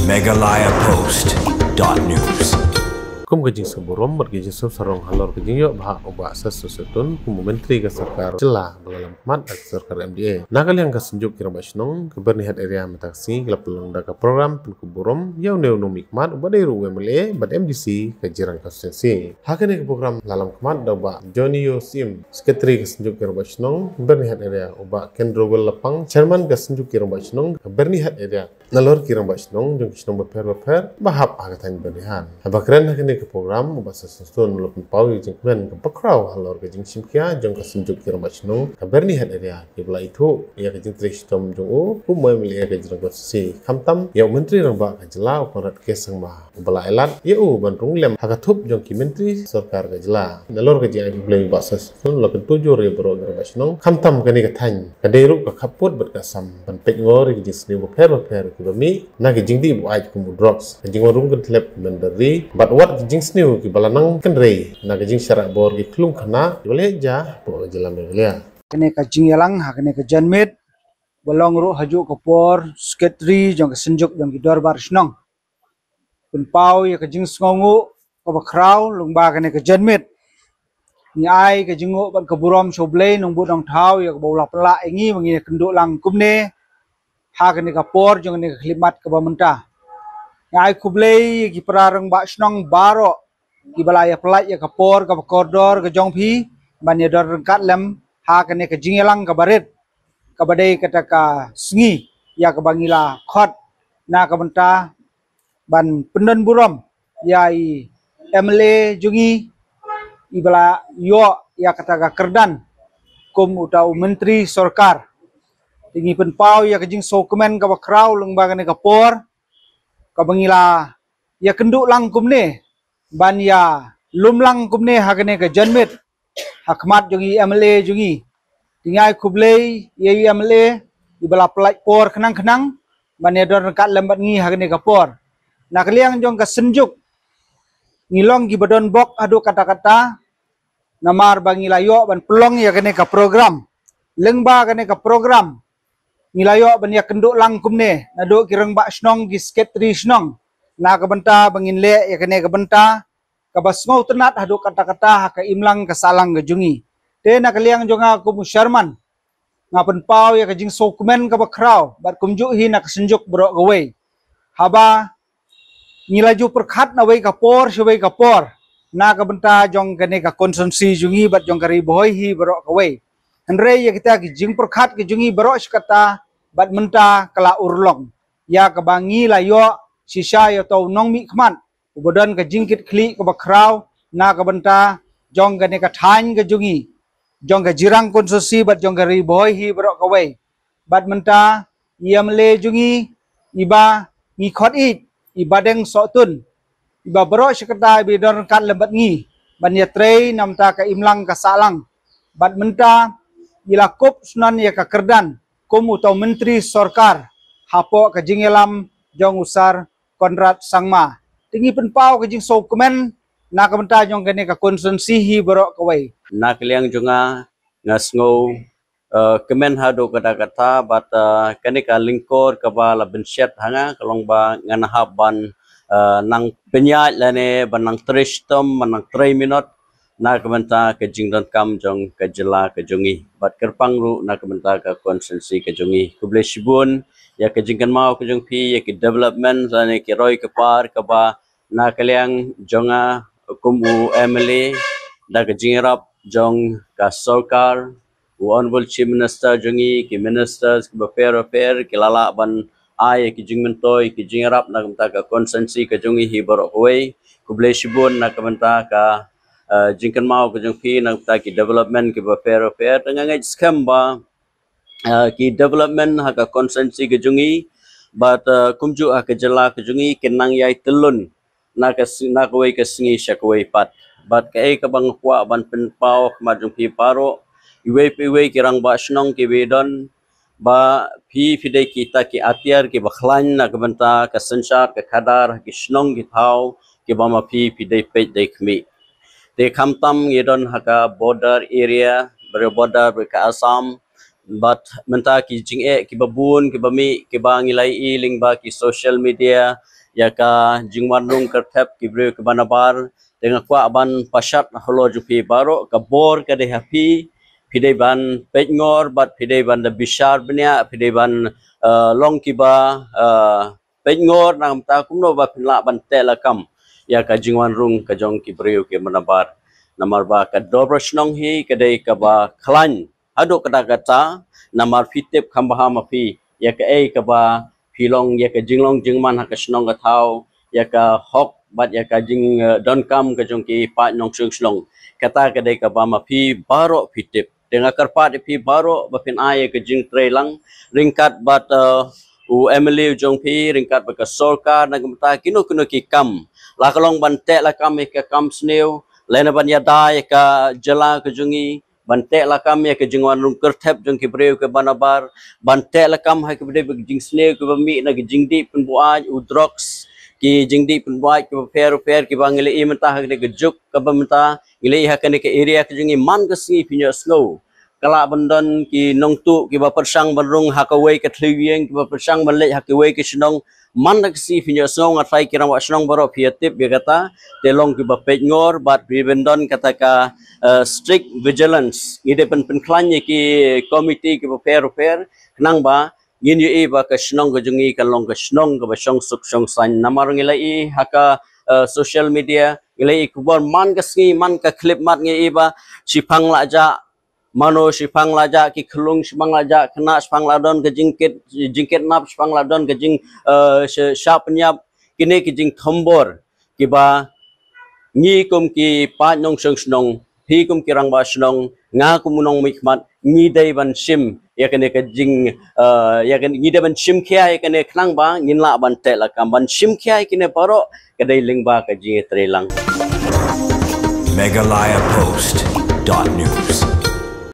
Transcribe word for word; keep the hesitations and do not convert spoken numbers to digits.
Meghalaya Post dot news. Kum ka jingsngewburom bad ka jingsngewsarong halor ka jingïoh bha u Bah Sesostun kum u Myntri ka Sorkar Jylla ba la lam khmat ha ka sorkar M D A. Na ka liang ka Synjuk ki Rangbah Shnong ka Byrnihat Area mynta ka sngi ka la pynlong da ka program pynkup burom ïa une u nongmihkhmat uba dei ruh u M L A bad M D C ka Jirang Constituency. Ha kane ka program la lam khmat da u Bah Johnny Yo Sim, Secretary ka Synjuk ki Rangbah Shnong Byrnihat Area, u Bah Kendrowell Lapang, Chairman ka Synjuk ki Rangbah Shnong ka Byrnihat Area, nalor ki rangbah shnong jong ki shnong bapher bapher ba hap ha ka thaiñ Byrnihat. Haba kren ha kane ka program u Bah Sesostun u la pynpaw ïa ka jingkmen kaba khraw halor ka jingshimkhia jong ka Synjuk ki Rangbah Shnong ka Byrnihat Area kiba la ithuh ïa ka jingtrei shitom jong u kum u M L A ka Jirang Constituency, khamtam ïa u Myntri Rangbah ka Jylla u Conrad K Sangma uba la ai lad ïa u ban rung lem ha ka thup jong ki Myntri Sorkar ka Jylla. Nalor ka jingai khublei u Bah Sesostun u la kyntu jur ïa baroh ki rangbah shnong, khamtam kane ka thaiñ ka dei ruh ka khappud bad ka Assam, ban peit ngor ïa ki jingsniew bapher bapher kiba mih na ki jingdih buaid kum u drugs, ka jingwan rung kynthlep ki mynder ri bad wat ki jingsniew kiba la nang kynrei na ka jingshah rah bor ki khlung khynnah kiba leh ja hapoh ka jylla Meghalaya. Kane ka jingïalang ha kane ka janmiet ba long ruh hajuh ka por Secretary jong ka Synjuk jong ki Dorbar Shnong pynpaw ïa ka jingsngewnguh kaba khraw lyngba kane ka janmiet. Ngi ai ka jingnguh bad ka burom sha U Blei Nongbuh Nongthaw ïa kaba u la pynlah ïa ngi ba ngin ïakynduh lang kumne ha kane ka por jong kane ka khyllipmat kaba mynta. Ngi ai khublei ïa ki para rangbah shnong baroh kiba la ïapyllait ïa ka por kaba kordor ka jong phi ban ïadon ryngkat lem ha kane ka jingïalang kaba rit, kaba dei kata ka sngi ïa kaba ngi la khot na ka bynta ban pyndon burom ïa i M L A jong ngi iba la ïoh ïa kata ka kyrdan kum uta u Myntri Sorkar. Te ngi pynpaw ïa ka jingsngewkmen kaba khraw lyngba kane ka por kaba ngi la ïakynduh lang kumne ban ïalum lang kumne ha kane ka janmiet ha khmat jong i M L A jong ngi. Te ngi ai khublei ïa i M L A iba la pyllait por khnang khnang ban ïadon ryngkat lem bad ngi ha kane ka por. Na ka liang jong ka Synjuk ngi long kiba don bok haduh katta katta namar ba ngi la ïoh ban pynlong ïa kane ka program. Lyngba kane ka program ngi la ïoh ban ïakynduh lang kumne naduh ki rangbah shnong, ki Secretary Shnong na ka bynta ba ngin leh ïa kane ka bynta kaba sngewtynnat haduh katta katta ha ka imlang ka sahlang ka jong ngi. Te na ka liang jong nga kum u Chairman nga pynpaw ïa ka jingsngewkmen kaba khraw bad kumjuh hi na ka Synjuk baroh kawei. Haba ngi la ju pyrkhat nawei ka por sha wei ka por na ka bynta jong kane ka constituency jong ngi bad jong ka Ri Bhoi hi baroh kawei. Hynrei ïa kita ki jingpyrkhat ki jong ngi baroh shi katta bad mynta ka la urlong ïa kaba ngi la ïoh shisha ïa uta u nongmihkhmat uba don ka jingkitkhlieh kaba khraw na ka bynta jong kane ka thaiñ ka jong ngi, jong ka Jirang constituency bad jong ka Ri Bhoi hi baroh kawei. Bad mynta i M L A jong ngi iba ngi khot ïeit, i Bah Deng Sohtun, iba baroh shi katta iba don ryngkat lem bad ngi ban ïatrei na ka bynta ka imlang ka sahlang. Bad mynta i la kup shnong ïa ka kyrdan kum uta u Myntri Sorkar hapoh ka jingïalam jong u Sir Conrad Sangma. Te ngi pynpaw ka jingsngewkmen na ka bynta jong kane ka constituency hi baroh kawei. Na ka liang jong nga, nga sngew, eh, kmen haduh katta katta bad, eh, kane ka lyngkor kaba la bynshet ha nga ka long ba ngan hap ban, eh, nang pynïaid lane ban nang trei shitom, ban nang trei minot na ka bynta ka jingdonkam jong ka jylla ka jong ngi bad kyrpang ruh na ka bynta ka constituency ka jong ngi. Khublei shibun ïa ka jingkynmaw ka jong phi ïa ki development lane ki roi ki par kaba na ka liang jong nga kum u M L A da ka jingïarap jong ka sorkar, u Honorable Chief Minister jong ngi, ki ministers kiba pher bapher ki la lah ban ai ki jingmyntoi, ki jingïarap na ka bynta ka constituency ka jong ngi hi baroh kawei. Khublei shibun na ka bynta ka, eh, jingkynmaw ka jong phi na ka bynta ki development kiba pher bapher. Te nga ngeit skhem ba, eh, ki development ha ka constituency ka jong ngi bad, eh, kumjuh ha ka jylla ka jong ngi kin nang ïai tylun na ka s-, na kawei ka sngi sha kawei pat. Bad kaei kaba nga kwah ban pynpaw ha khmat jong phi baroh, iwei pa iwei ki rangbah shnong kiba don, ba phi phi dei kita ki atiar kiba khlaiñ na ka bynta ka synshar ka khadar ha ki shnong ki thaw kiba ma phi phi dei peit dei khmih. Te khamtam ngi don ha ka border area, bad border bad ka Assam, Bad mynta ki jingeh kiba bun kiba mih kiba ngi la ïohi lyngba ki social media ïa ka jingwan rung kyrthep ki briew kiba nabar, te nga kwah ban pashat halor jong phi baroh, ka bor ka dei ha phi. Phi dei ban peit ngor bad phi dei ban da bishar bniah, phi dei ban uh, long kiba uh, peit ngor namar kumno ba phin lah ban teh lakam ïa ka jingwan rung ka jong ki briew kiba nabar. Namar ba ka dorbar shnong hi ka dei kaba khlaiñ haduh katta katta, namar phi tip kham bha ma phi ïa kaei kaba phi long, ïa ka jinglong jingman ha ka shnong ka thaw, ïa ka hok bad ïa ka jingdonkam ka jong ki paid nongshong shnong. Kata ka dei kaba ma phi baroh phi tip. Te nga kyrpad ïa phi baroh ba phin ai ïa ka jingtrei lang ryngkat bad uh, u M L A u jong phi, ryngkat bad ka sorkar, na ka bynta kino kino ki kam, la ka long ban teh lakam ïa ka kam sniew, lane ban ïada ïa ka jylla ka jong ngi, ban teh lakam ïa ka jingwan rung kyrthep jong ki briew kiba nabar, ban teh lakam ha kiba dei ba ka jingsniew kiba mih na ka jingdih pynbuaid, u drugs, ki jingdih pynbuaid kiba pher pher kiba ngi la ïohi mynta ha kane ka juk kaba mynta ngi la ïohi ha kane ka area ka jong ngi. Man ka sngi phin ïohsngew ka lah ban don ki nongtuh kiba pyrshang ban rung ha kawei ka thliew ïing, kiba pyrshang ban leit ha kawei ka shnong. Man ka sngi phin ïohsngew, nga tharai ki rangbah shnong baroh phi ïa tip ïa kata. Te long kiba peit ngor bad phi ban don kata ka uh, strict vigilance. Ngi dei ban pynkhlaiñ ïa ki komiti kiba pher pher khnang ba ngin ïohi ba ka shnong ka jong ngi kan long ka shnong kaba shong suk shong saiñ. Namar ngi la ïohi ha ka uh, social media, ngi la ïohi khubor man ka sngi, man ka khyllipmat ngi ïohi ba shiphang la jah mano, shiphang la jah ki khyllung, shiphang la jah khynnah, shiphang la don ka jingkit, jingkidnap, shiphang la don ka jing uh, sh- shah pynïap. Kine ki jingthombor kiba ngi kum ki paid nongshong shnong, phi kum ki rangbah shnong, nga kum u nongmihkhmat, ngi dei ban shim ïa kane ka jing uh, ïa kane, ngi dei ban shim khia ïa kane khnang ba ngin lah ban teh lakam. Ban shim khia ïa kine baroh ka dei lyngba ka jingïatreilang. Meghalaya Post dot news.